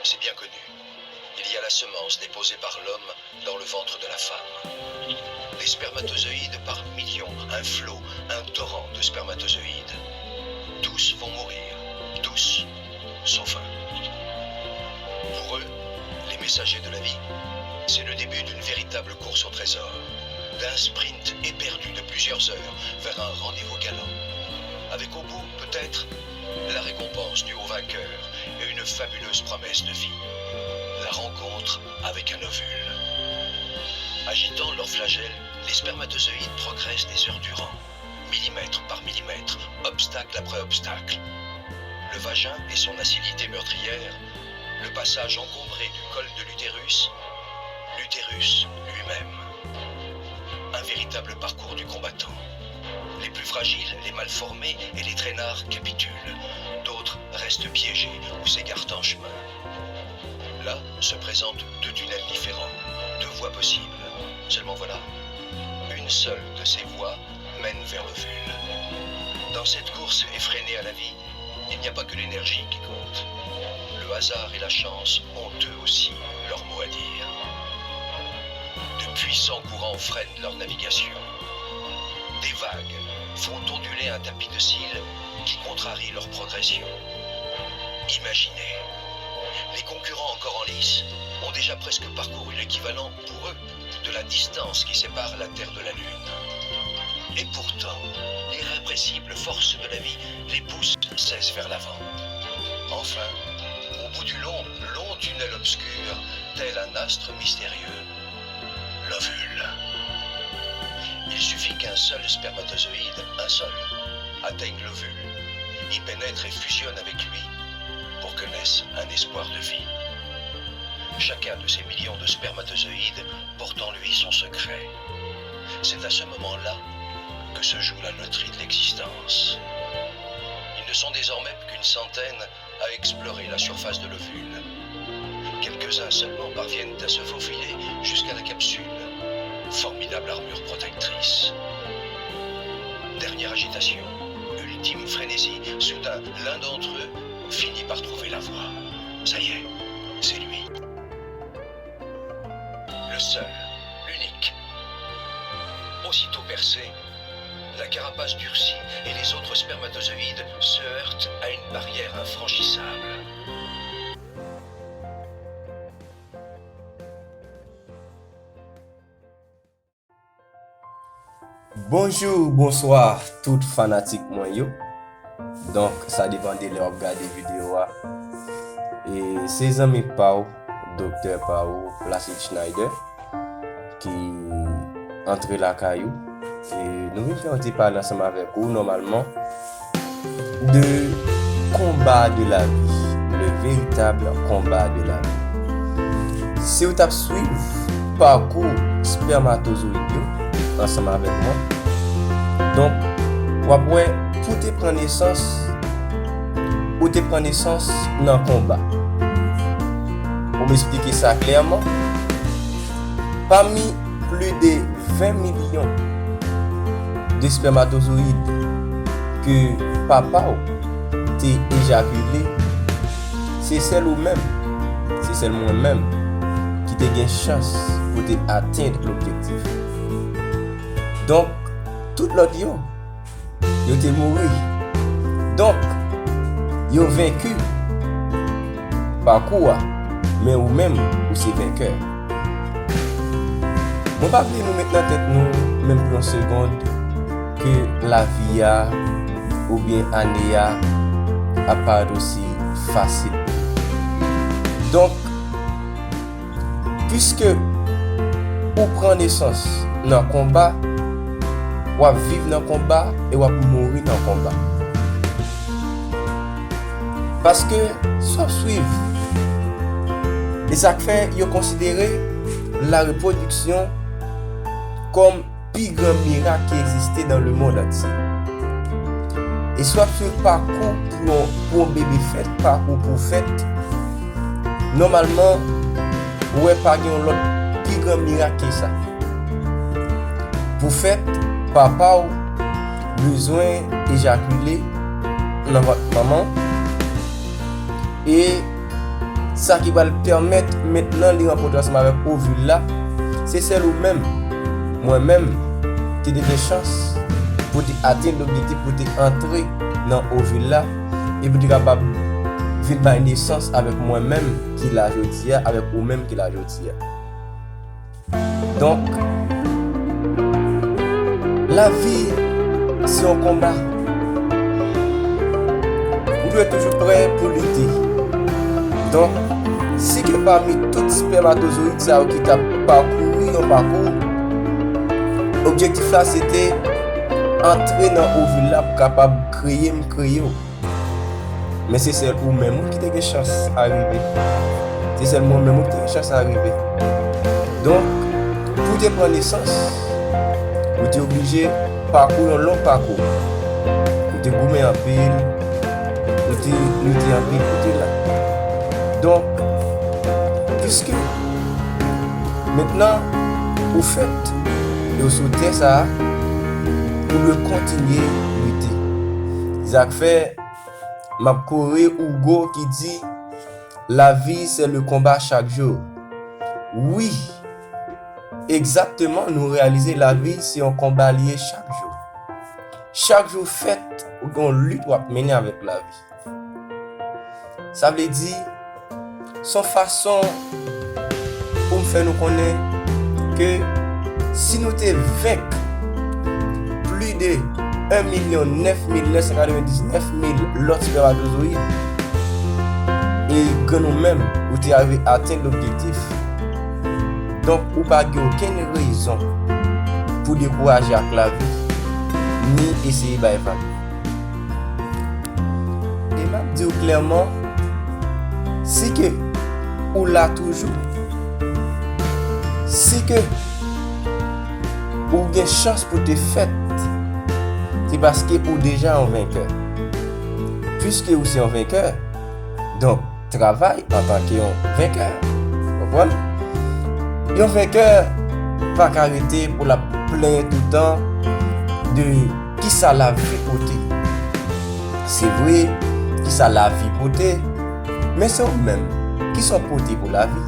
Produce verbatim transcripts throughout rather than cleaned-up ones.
c'est bien connu. Il y a la semence déposée par l'homme dans le ventre de la femme. Des spermatozoïdes par millions, un flot, un torrent de spermatozoïdes. Tous vont mourir, tous, sauf un. Pour eux, les messagers de la vie, c'est le début d'une véritable course au trésor, d'un sprint éperdu de plusieurs heures vers un rendez-vous galant, avec au bout, peut-être, la récompense du haut vainqueur et une fabuleuse promesse de vie. La rencontre avec un ovule. Agitant leurs flagelles, les spermatozoïdes progressent des heures durant, millimètre par millimètre, obstacle après obstacle. Le vagin et son acidité meurtrière, le passage encombré du col de l'utérus, l'utérus lui-même. Un véritable parcours du combattant. Les plus fragiles, les mal formés et les traînards capitulent. D'autres restent piégés ou s'égarent en chemin. Là se présentent deux tunnels différents, deux voies possibles. Seulement voilà, une seule de ces voies mène vers l'ovule. Dans cette course effrénée à la vie, il n'y a pas que l'énergie qui compte. Le hasard et la chance ont eux aussi leur mot à dire. De puissants courants freinent leur navigation. Des vagues font onduler un tapis de cils qui contrarie leur progression. Imaginez, les concurrents encore en lice ont déjà presque parcouru l'équivalent pour eux de la distance qui sépare la Terre de la Lune. Et pourtant, l'irrépressible force de la vie les pousse sans cesse vers l'avant. Enfin, au bout du long, long tunnel obscur, tel un astre mystérieux, l'ovule. Il suffit qu'un seul spermatozoïde, un seul, atteigne l'ovule, y pénètre et fusionne avec lui pour que naisse un espoir de vie. Chacun de ces millions de spermatozoïdes porte en lui son secret. C'est à ce moment-là que se joue la loterie de l'existence. Ils ne sont désormais plus qu'une centaine à explorer la surface de l'ovule. Quelques-uns seulement parviennent à se faufiler jusqu'à la capsule, formidable armure protectrice. Dernière agitation, ultime frénésie, soudain, l'un d'entre eux finit par trouver la voie. Ça y est, c'est lui. Le seul, l'unique. Aussitôt percé, la carapace durcit et les autres spermatozoïdes se heurtent à une barrière infranchissable. Bonjou, bonswa tout fanatik mwen yo. Donk, sa depann de lè w ap gade videyo a. E se zanmi pa w, doktè pa w, Placide Schneider, ki antre lakay ou. E nou vin fè yon ti pale ansanm avèk ou nòmalman de konba de la vi, le véritable combat de la vie. Si w t ap swiv pakou spèmatozoyid yo ansanm avèk mwen, donk, w ap wè, pou w te pran nesans, ou te pran nesans nan konba. Pou m esplike sa klèman, pami plis de ven milyon de spèmatozoyid ke papa w te ejakile, se sèl ou menm, se sèl mwen menm ki te gen chans pou te atenn lobjektif. Donk, tout lòt yo, yo te mouri. Donk, yo venki pakou a, men ou menm, ou se venkè. Mwen pa vle nou met nan tèt nou, menm pou yon segonn, ke lavi a, oubyen ane a, ap parèt osi fasil. Donk, piske ou pran nesans nan konba, w ap viv nan konba e w ap mouri nan konba. Paske, si w ap swiv, e sa k fè yo konsidere la repwodiksyon kòm pi gran mirak ki egziste dans le monde entier. E si w ap swiv pakou pou yon, pou yon bebe fèt, pakou pou fèt, nòmalman, ou wè pa gen yon lòt pi gran mirak ke sa. Pou fèt, papa w bezwen ejakile nan vant manman w. E Sa ki pral pèmèt mentnan li rankontre ansanm avèk ovil la, se sèl ou menm, mwen menm, ki te gen chans pou te atenn objektif, pou te antre nan ovil la, e pou te kapab vin bay nesans avèk mwen menm ki la jodi a, avèk ou menm ki la jodi a. Donk, lavi se yon konba. Ou dwe toujou prè pou lite. Donk, si ke pami tout spèmatozoyid sa yo ki t ap pakouri yon pakou, objektif la se te antre nan ovil la pou kapab kreye m kreye w. Men se sèl ou menm wi ki te gen chans a rive. Se sèl mwen menm wi ki te gen chans a rive. Donk, pou te pran nesans, ou te oblije pakou yon long pakou. Ou te goumen anpil, ou te lite anpil pou te la. Donk, piske mentnan ou fèt e ou sou tè sa a, ou dwe kontinye lite. Sa k fè m ap kore Hugo ki di, la vie, c'est le combat chaque jour. Wi, egzakteman, nou reyalize lavi se yon konba li ye chak jou. Chak jou fèt, ou gen yon lit w ap mennen avèk lavi. Sa vle di, s on fason pou m fè nou konnen ke si nou te venk plis de en milyon nèf mil nèf san katrevendiznèf mil lòt spèmatozoyid, e grenn ou menm, ou te arive atenn objektif. Donk, ou pa gen okenn rezon pou dekouraje ak lavi, ni eseye bay vag. E m ap di w klèman, si ke ou la toujou, si ke ou gen chans pou te fèt, se paske ou deja yon venkè. Piske ou se yon venkè, donk, travay antanke yon venkè. Konprann? Yon venkè pa ka rete pou l ap plenyen toutan de kisa lavi pote. Se vre, kisa lavi pote, men se ou menm, kisa w pote pou lavi?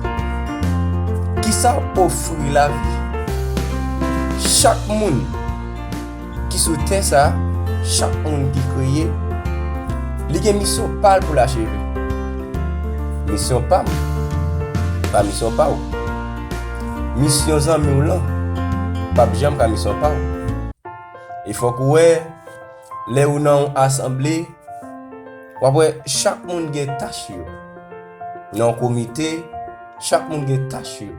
Kisa w ofri lavi? Chak moun ki sou tè sa a, chak moun ki kreye, li gen misyon pa l pou l acheve. Misyon pa m pa misyon pa w. Misyon zanmi w lan p ap janm ka misyon pa w. E fòk ou wè, lè ou nan yon asanble, w ap wè chak moun gen tach yo. Nan yon komite, chak moun gen tach yo.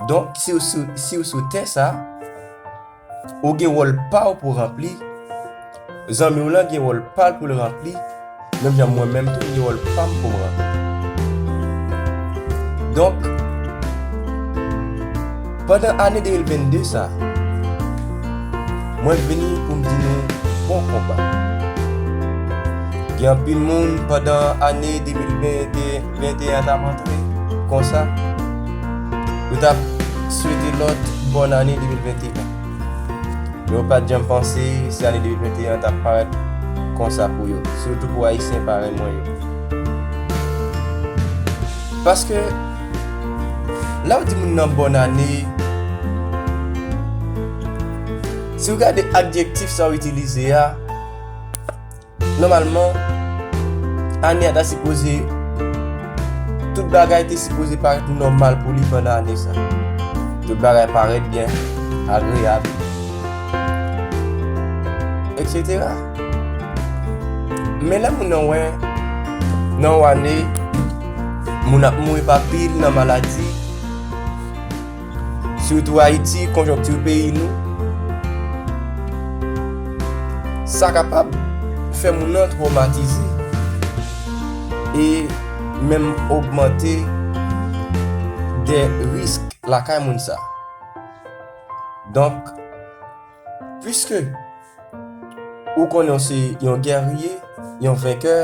Donk, si w sou, si w sou tè sa a, ou gen wòl pa w pou ranpli, zanmi w lan gen wòl pa l pou l ranpli, menm jan mwen menm tou m gen wòl pa m pou m ranpli. Donk, pandan ane de mil vennde sa, mwen vini pou m di nou bon konba. Gen anpil moun pandan ane de mil ven, venteyen an t ap antre konsa, yo t ap swete lòt bòn ane de mil venteyen. Men yo pa t janm panse si ane de mil venteyen an t ap parèt konsa pou yo, sitou pou Ayisyen parèy mwen yo. Paske, lè w di moun nan bòn ane, si w gade adjektif sa w itilize a, nòmalman, ane a ta sipoze, tout bagay te sipoze parèt nòmal pou li pandan ane sa. Tout bagay parèt byen, agreyab, etsetera. Men lè moun nan wè, nan yon ane, moun ap mouri pa pil nan maladi, sitou Ayiti, konjonkti peyi nou, sa kapab fè moun nan twomatize e menm ogmante de risk lakay moun sa. Donk, piske ou konnen w se yon gèrye, yon venkè,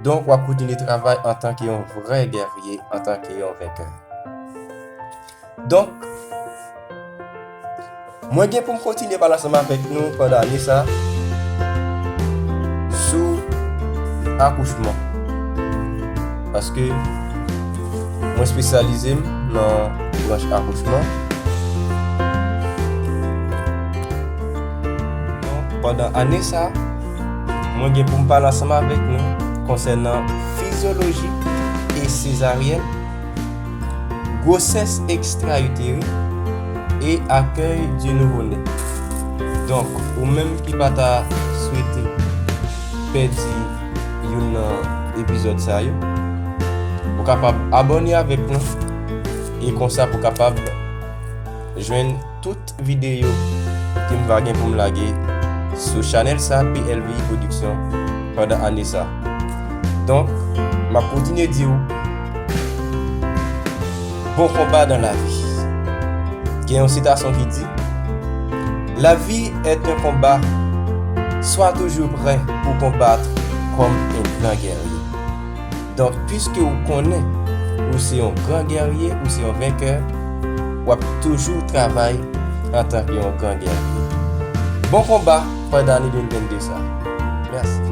donk w ap kontinye travay antanke yon vrè gèrye, antanke yon venkè. Donk, mwen gen pou m kontinye pale ansanm avèk nou pandan ane sa sou akouchman. Paske mwen espesyalize m nan branch akouchman. Donk, pandan ane sa, mwen gen pou m pale ansanm avèk nou konsènan fizyoloji e sezaryèn, gwosès ekstrayiteri e akèy di nouvo ne. Donk, ou menm ki pa ta swete pèdi youn nan epizòd sa yo, ou kapab abòne avèk nou e konsa pou kapab jwenn tout videyo ke m va gen pou m lage sou chanèl sa, P L V I Production, pandan ane sa. Donk, m ap kontinye di w, bon konba dans la vie. Gen yon sitasyon ki di, la vie est un combat, sois toujours prêt pour combattre comme un grand guerrier. Donk, piske ou konnen ou se yon gran gèrye, ou se yon venkè, w ap toujou travay antanke yon gran gèrye. Bon konba pandan ane de mil vennde sa. Mèsi.